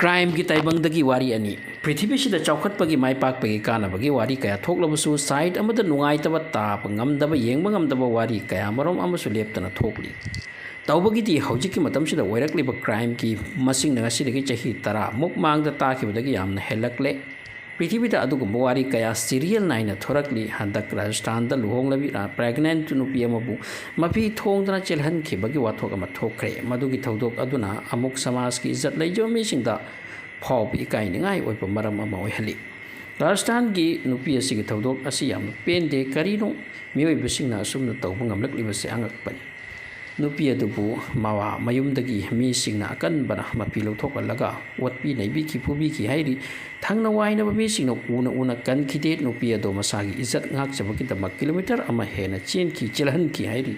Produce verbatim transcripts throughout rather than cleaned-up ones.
ꯀ꯭ꯔꯥꯏꯝꯒꯤ ꯇꯥꯏꯕꯪꯗꯒꯤ ꯋꯥꯔꯤ ꯑꯅꯤ꯫ ꯄ꯭ꯔꯤꯊꯤꯕꯤꯁꯤꯗ ꯆꯥꯎꯈꯠꯄꯒꯤ ꯃꯥꯏ ꯄꯥꯛꯄꯒꯤ ꯀꯥꯟꯅꯕꯒꯤ ꯋꯥꯔꯤ ꯀꯌꯥ ꯊꯣꯛꯂꯕꯁꯨ, ꯁꯥꯏꯠ ꯑꯃꯗ ꯅꯨꯡꯉꯥꯏꯇꯕ, ꯇꯥꯕ ꯉꯝꯗꯕ, ꯌꯦꯡꯕ ꯉꯝꯗꯕ ꯋꯥꯔꯤ ꯀꯌꯥ ꯃꯔꯨꯝ ꯑꯃꯁꯨ ꯂꯦꯞꯇꯅ ꯊꯣꯛꯂꯤ꯫ ꯇꯧꯕꯒꯤꯗꯤ ꯍꯧꯖꯤꯛꯀꯤ ꯃꯇꯝꯁꯤꯗ ꯑꯣꯏꯔꯛꯂꯤꯕ ꯀ꯭ꯔꯥꯏꯝꯒꯤ ꯃꯁꯤꯡꯅ ꯉꯁꯤꯗꯒꯤ ꯆꯍꯤ ꯇꯔꯥ ꯃꯨꯛ ꯃꯥꯡꯗ ꯇꯥꯈꯤꯕꯗꯒꯤ ꯌꯥꯝꯅ ꯍꯦꯜꯂꯛꯂꯦ꯫ ꯄ꯭ꯔꯤꯊꯤꯕꯤꯗ ꯑꯗꯨꯒꯨꯝꯕ ꯋꯥꯔꯤ ꯀꯌꯥ ꯁꯤꯔꯤꯌꯦꯜ ꯅꯥꯏꯅ ꯊꯣꯔꯛꯂꯤ꯫ ꯍꯟꯗꯛ ꯔꯥꯖꯁꯊꯥꯟꯗ ꯂꯨꯍꯣꯡꯂꯕꯤ ꯄ꯭ꯔꯦꯒꯅꯦꯟꯠ ꯅꯨꯄꯤ ꯑꯃꯕꯨ ꯃꯐꯤ ꯊꯣꯡꯗꯅ ꯆꯦꯜꯍꯟꯈꯤꯕꯒꯤ ꯋꯥꯊꯣꯛ ꯑꯃ ꯊꯣꯛꯈ꯭ꯔꯦ꯫ ꯃꯗꯨꯒꯤ ꯊꯧꯗꯣꯛ ꯑꯗꯨꯅ ꯑꯃꯨꯛ ꯁꯃꯥꯖꯀꯤ ꯏꯖꯠ ꯂꯩꯖꯕ ꯃꯤꯁꯤꯡꯗ ꯐꯥꯎꯕ ꯏꯀꯥꯏꯅꯤꯡꯉꯥꯏ ꯑꯣꯏꯕ ꯃꯔꯝ ꯑꯃ ꯑꯣꯏꯍꯜꯂꯤ꯫ ꯔꯥꯖꯁꯊꯥꯟꯒꯤ ꯅꯨꯄꯤ ꯑꯁꯤꯒꯤ ꯊꯧꯗꯣꯛ ꯑꯁꯤ ꯌꯥꯝꯅ ꯄꯦꯟꯗꯦ꯫ ꯀꯔꯤꯅꯣ ꯃꯤꯑꯣꯏꯕꯁꯤꯡꯅ ꯑꯁꯨꯝꯅ ꯇꯧꯕ ꯉꯝꯂꯛꯂꯤꯕꯁꯦ? ꯑꯉꯛꯄꯅꯤ꯫ ꯅꯨꯄꯤ ꯑꯗꯨꯕꯨ ꯃꯋꯥ ꯃꯌꯨꯝꯗꯒꯤ ꯃꯤꯁꯤꯡꯅ ꯑꯀꯟꯕꯅ ꯃꯄꯤ ꯂꯧꯊꯣꯛꯍꯜꯂꯒ ꯑꯣꯠꯄꯤ ꯅꯩꯕꯤꯈꯤ, ꯐꯨꯕꯤꯈꯤ ꯍꯥꯏꯔꯤ꯫ ꯊꯪꯅ ꯋꯥꯏꯅꯕ ꯃꯤꯁꯤꯡꯅ ꯎꯅ ꯎꯅ ꯀꯟꯈꯤꯗꯦ꯫ ꯅꯨꯄꯤ ꯑꯗꯨ ꯃꯁꯥꯒꯤ ꯏꯖꯠ ꯉꯥꯛꯆꯕꯒꯤꯗꯃꯛ ꯀꯤꯂꯣꯃꯤꯇꯔ ꯑꯃ ꯍꯦꯟꯅ ꯆꯦꯟꯈꯤ, ꯆꯦꯜꯍꯟꯈꯤ ꯍꯥꯏꯔꯤ꯫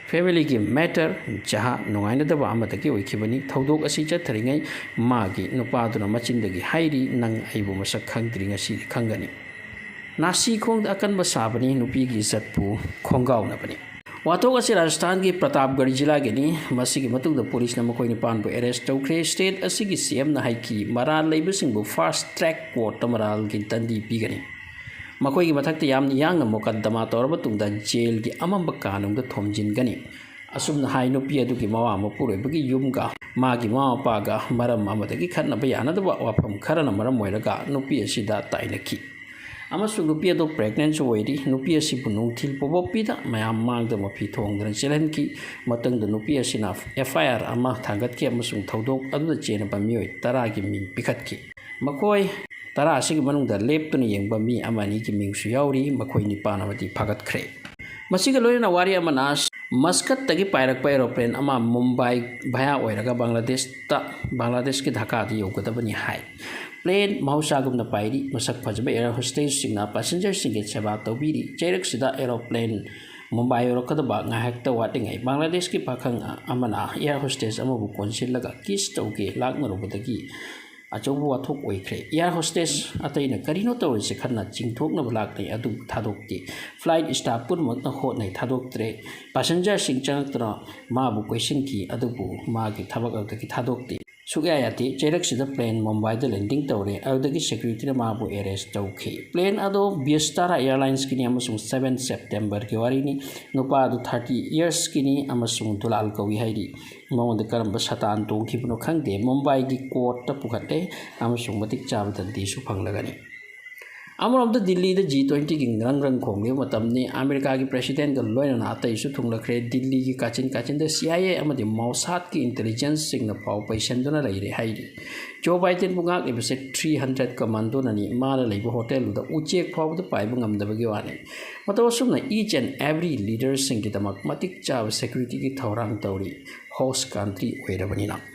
ꯐꯦꯃꯤꯂꯤꯒꯤ ꯃꯦꯇꯔ, ꯖꯍꯥ ꯅꯨꯡꯉꯥꯏꯅꯗꯕ ꯑꯃꯗꯒꯤ ꯑꯣꯏꯈꯤꯕꯅꯤ꯫ ꯊꯧꯗꯣꯛ ꯑꯁꯤ ꯆꯠꯊꯔꯤꯉꯩ ꯃꯥꯒꯤ ꯅꯨꯄꯥꯗꯨꯅ ꯃꯆꯤꯟꯗꯒꯤ ꯍꯥꯏꯔꯤ, "ꯅꯪ ꯑꯩꯕꯨ ꯃꯁꯛ ꯈꯪꯗ꯭ꯔꯤ, ꯉꯁꯤꯗꯤ ꯈꯪꯒꯅꯤ"꯫ ꯅꯥꯁꯤ ꯈꯣꯡꯗ ꯑꯀꯟꯕ ꯁꯥꯕꯅꯤ, ꯅꯨꯄꯤꯒꯤ ꯏꯖꯠꯄꯨ ꯈꯣꯡꯒꯥꯎꯅꯕꯅꯤ꯫ ꯋꯥꯊꯣꯛ ꯑꯁꯤ ꯔꯥꯖꯁꯊꯥꯟꯒꯤ ꯄ꯭ꯔꯇꯥꯞꯒꯔ ꯖꯤꯂꯥꯒꯤꯅꯤ꯫ ꯃꯁꯤꯒꯤ ꯃꯇꯨꯡꯗ ꯄꯨꯂꯤꯁꯅ ꯃꯈꯣꯏ ꯅꯤꯄꯥꯟꯕꯨ ꯑꯦꯔꯦꯁ ꯇꯧꯈ꯭ꯔꯦ꯫ ꯁ꯭ꯇꯦꯠ ꯑꯁꯤꯒꯤ ꯁꯤ ꯑꯦꯝꯅ ꯍꯥꯏꯈꯤ, ꯃꯔꯥꯜ ꯂꯩꯕꯁꯤꯡꯕꯨ ꯐꯥꯁꯠ ꯇ꯭ꯔꯦꯛ ꯀꯣꯔꯠꯇ ꯃꯔꯥꯜꯒꯤ ꯇꯟꯗꯤ ꯄꯤꯒꯅꯤ꯫ ꯃꯈꯣꯏꯒꯤ ꯃꯊꯛꯇ ꯌꯥꯝꯅ ꯌꯥꯡꯅ ꯃꯣꯀꯗꯃꯥ ꯇꯧꯔꯕ ꯇꯨꯡꯗ ꯖꯦꯜꯒꯤ ꯑꯃꯝꯕ ꯀꯥꯅꯨꯡꯗ ꯊꯣꯝꯖꯤꯟꯒꯅꯤ꯫ ꯑꯁꯨꯝꯅ ꯍꯥꯏ, ꯅꯨꯄꯤ ꯑꯗꯨꯒꯤ ꯃꯋꯥ ꯃꯄꯨꯔꯣꯏꯕꯒꯤ ꯌꯨꯝꯒ ꯃꯥꯒꯤ ꯃꯃꯥ ꯃꯄꯥꯒ ꯃꯔꯝ ꯑꯃꯗꯒꯤ ꯈꯠꯅꯕ ꯌꯥꯅꯗꯕ ꯋꯥꯐꯝ ꯈꯔꯅ ꯃꯔꯝ ꯑꯣꯏꯔꯒ ꯅꯨꯄꯤ ꯑꯁꯤꯗ ꯇꯥꯏꯅꯈꯤ꯫ ꯑꯃꯁꯨꯡ ꯅꯨꯄꯤ ꯑꯗꯨ ꯄ꯭ꯔꯦꯒꯅꯦꯟꯁꯨ ꯑꯣꯏꯔꯤ꯫ ꯅꯨꯄꯤ ꯑꯁꯤꯕꯨ ꯅꯨꯡꯊꯤꯜ ꯄꯣꯕꯣꯞꯄꯤꯗ ꯃꯌꯥꯝ ꯃꯥꯡꯗ ꯃꯐꯤ ꯊꯣꯡꯗꯨꯅ ꯆꯦꯜꯍꯟꯈꯤ꯫ ꯃꯇꯨꯡꯗ ꯅꯨꯄꯤ ꯑꯁꯤꯅ ꯑꯦꯐ ꯑꯥꯏ ꯑꯥꯔ ꯑꯃ ꯊꯥꯡꯒꯠꯈꯤ ꯑꯃꯁꯨꯡ ꯊꯧꯗꯣꯛ ꯑꯗꯨꯗ ꯆꯦꯟꯅꯕ ꯃꯤꯑꯣꯏ ꯇꯔꯥꯒꯤ ꯃꯤꯡ ꯄꯤꯈꯠꯈꯤ꯫ ꯃꯈꯣꯏ ꯇꯔꯥ ꯑꯁꯤꯒꯤ ꯃꯅꯨꯡꯗ ꯂꯦꯞꯇꯨꯅ ꯌꯦꯡꯕ ꯃꯤ ꯑꯃ ꯑꯅꯤꯒꯤ ꯃꯤꯡꯁꯨ ꯌꯥꯎꯔꯤ꯫ ꯃꯈꯣꯏ ꯅꯤꯄꯥꯟ ꯑꯃꯗꯤ ꯐꯥꯒꯠꯈ꯭ꯔꯦ꯫ ꯃꯁꯤꯒ ꯂꯣꯏꯅꯅ ꯋꯥꯔꯤ ꯑꯃꯅ, ꯃꯁꯀꯠꯇꯒꯤ ꯄꯥꯏꯔꯛꯄ ꯑꯦꯔꯣꯄ꯭ꯂꯦꯟ ꯑꯃ ꯃꯨꯝꯕꯥꯏ ꯚꯌꯥ ꯑꯣꯏꯔꯒ ꯕꯪꯒ꯭ꯂꯥꯗꯦꯁꯇ, ꯕꯪꯒ꯭ꯂꯥꯗꯦꯁꯀꯤ ꯙꯥꯀꯥꯗ ꯌꯧꯒꯗꯕꯅꯤ ꯍꯥꯏ꯫ ꯄ꯭ꯂꯦꯟ ꯃꯍꯧꯁꯥꯒꯨꯝꯅ ꯄꯥꯏꯔꯤ꯫ ꯃꯁꯛ ꯐꯖꯕ ꯑꯦꯌꯔ ꯍꯣꯁꯇꯦꯁꯁꯤꯡꯅ ꯄꯦꯁꯦꯟꯖꯔꯁꯤꯡꯒꯤ ꯁꯦꯕꯥ ꯇꯧꯕꯤꯔꯤ꯫ ꯆꯩꯔꯛꯁꯤꯗ ꯑꯦꯔꯣꯄ꯭ꯂꯦꯟ ꯃꯨꯝꯕꯥꯏ ꯌꯧꯔꯛꯀꯗꯕ ꯉꯥꯏꯍꯥꯛꯇ ꯋꯥꯠꯂꯤꯉꯩ ꯕꯪꯒ꯭ꯂꯥꯗꯦꯁꯀꯤ ꯄꯥꯈꯪ ꯑꯃꯅ ꯑꯦꯌꯔ ꯍꯣꯁꯇꯦꯁ ꯑꯃꯕꯨ ꯀꯣꯟꯁꯤꯜꯂꯒ ꯀꯤꯁ ꯇꯧꯒꯦ ꯂꯥꯛꯅꯔꯨꯕꯗꯒꯤ ꯑꯆꯧꯕ ꯋꯥꯊꯣꯛ ꯑꯣꯏꯈ꯭ꯔꯦ꯫ ꯑꯦꯌꯔ ꯍꯣꯁꯇꯦꯁ ꯑꯇꯩꯅ ꯀꯔꯤꯅꯣ ꯇꯧꯔꯤꯁꯦ ꯈꯟꯅ ꯆꯤꯡꯊꯣꯛꯅꯕ ꯂꯥꯛꯅꯩ, ꯑꯗꯨꯕꯨ ꯊꯥꯗꯣꯛꯇꯦ꯫ ꯐ꯭ꯂꯥꯏꯠ ꯁ꯭ꯇꯥꯐ ꯄꯨꯝꯅꯃꯛꯅ ꯍꯣꯠꯅꯩ, ꯊꯥꯗꯣꯛꯇ꯭ꯔꯦ꯫ ꯄꯦꯁꯦꯟꯖꯔꯁꯤꯡ ꯆꯪꯂꯛꯇꯨꯅ ꯃꯥꯕꯨ ꯀꯣꯏꯁꯤꯟꯈꯤ, ꯑꯗꯨꯕꯨ ꯃꯥꯒꯤ ꯊꯕꯛ ꯑꯗꯨꯗꯒꯤ ꯊꯥꯗꯣꯛꯇꯦ꯫ ꯁꯨꯛꯌꯥ ꯌꯥꯗꯦ꯫ ꯆꯩꯔꯛꯁꯤꯗ plane ꯃꯨꯝꯕꯥꯏꯗ landing ꯇꯧꯔꯦ꯫ ꯑꯗꯨꯗꯒꯤ securityꯅ ꯃꯥꯕꯨ arrest ꯇꯧꯈꯤ꯫ Plane ꯑꯗꯣ Vistara Airlinesꯀꯤꯅꯤ ꯑꯃꯁꯨꯡ seven Septemberꯒꯤ ꯋꯥꯔꯤꯅꯤ꯫ ꯅꯨꯄꯥ ꯑꯗꯨ thirty yearsꯀꯤꯅꯤ ꯑꯃꯁꯨꯡ ꯗꯨꯂꯥꯜ ꯀꯧꯏ ꯍꯥꯏꯔꯤ꯫ ꯃꯉꯣꯟꯗ ꯀꯔꯝꯕ ꯁꯇꯥꯟ ꯇꯣꯡꯈꯤꯕꯅꯣ ꯈꯪꯗꯦ꯫ ꯃꯨꯝꯕꯥꯏꯒꯤ courtꯇ ꯄꯨꯈꯠꯂꯦ ꯑꯃꯁꯨꯡ ꯃꯇꯤꯛ ꯆꯥꯕ ꯗꯟꯗꯤꯁꯨ ꯐꯪꯂꯒꯅꯤ꯫ ꯑꯃꯔꯣꯝꯗ ꯗꯤꯜꯂꯤꯗ G twentyꯒꯤ ꯉ꯭ꯔꯪ ꯉ꯭ꯔꯪ ꯈꯣꯡꯂꯤꯕ ꯃꯇꯝꯅꯤ꯫ ꯑꯃꯦꯔꯤꯀꯥꯒꯤ presidentꯒ ꯂꯣꯏꯅꯅ ꯑꯇꯩꯁꯨ ꯊꯨꯡꯂꯈ꯭ꯔꯦ꯫ ꯗꯤꯜꯂꯤꯒꯤ ꯀꯥꯆꯤꯟ ꯀꯥꯆꯤꯟꯗ CIA ꯑꯃꯗꯤ Mossadꯀꯤ intelligenceꯁꯤꯡꯅ ꯄꯥꯎ ꯄꯩꯁꯟꯗꯨꯅ ꯂꯩꯔꯦ ꯍꯥꯏꯔꯤ꯫ ꯖꯣ ꯕꯥꯏꯗꯦꯟꯕꯨ ꯉꯥꯛꯂꯤꯕꯁꯦ three hundred commandoꯅꯅꯤ꯫ ꯃꯥꯅ ꯂꯩꯕ hotelꯗꯨꯗ ꯎꯆꯦꯛ ꯐꯥꯎꯕꯗ ꯄꯥꯏꯕ ꯉꯝꯗꯕꯒꯤ ꯋꯥꯅꯤ꯫ ꯃꯇꯧ ꯑꯁꯨꯝꯅ each and every leaderꯁꯤꯡꯒꯤꯗꯃꯛ ꯃꯇꯤꯛ ꯆꯥꯕ securityꯒꯤ ꯊꯧꯔꯥꯡ ꯇꯧꯔꯤ꯫ Host country ꯑꯣꯏꯔꯕꯅꯤꯅ꯫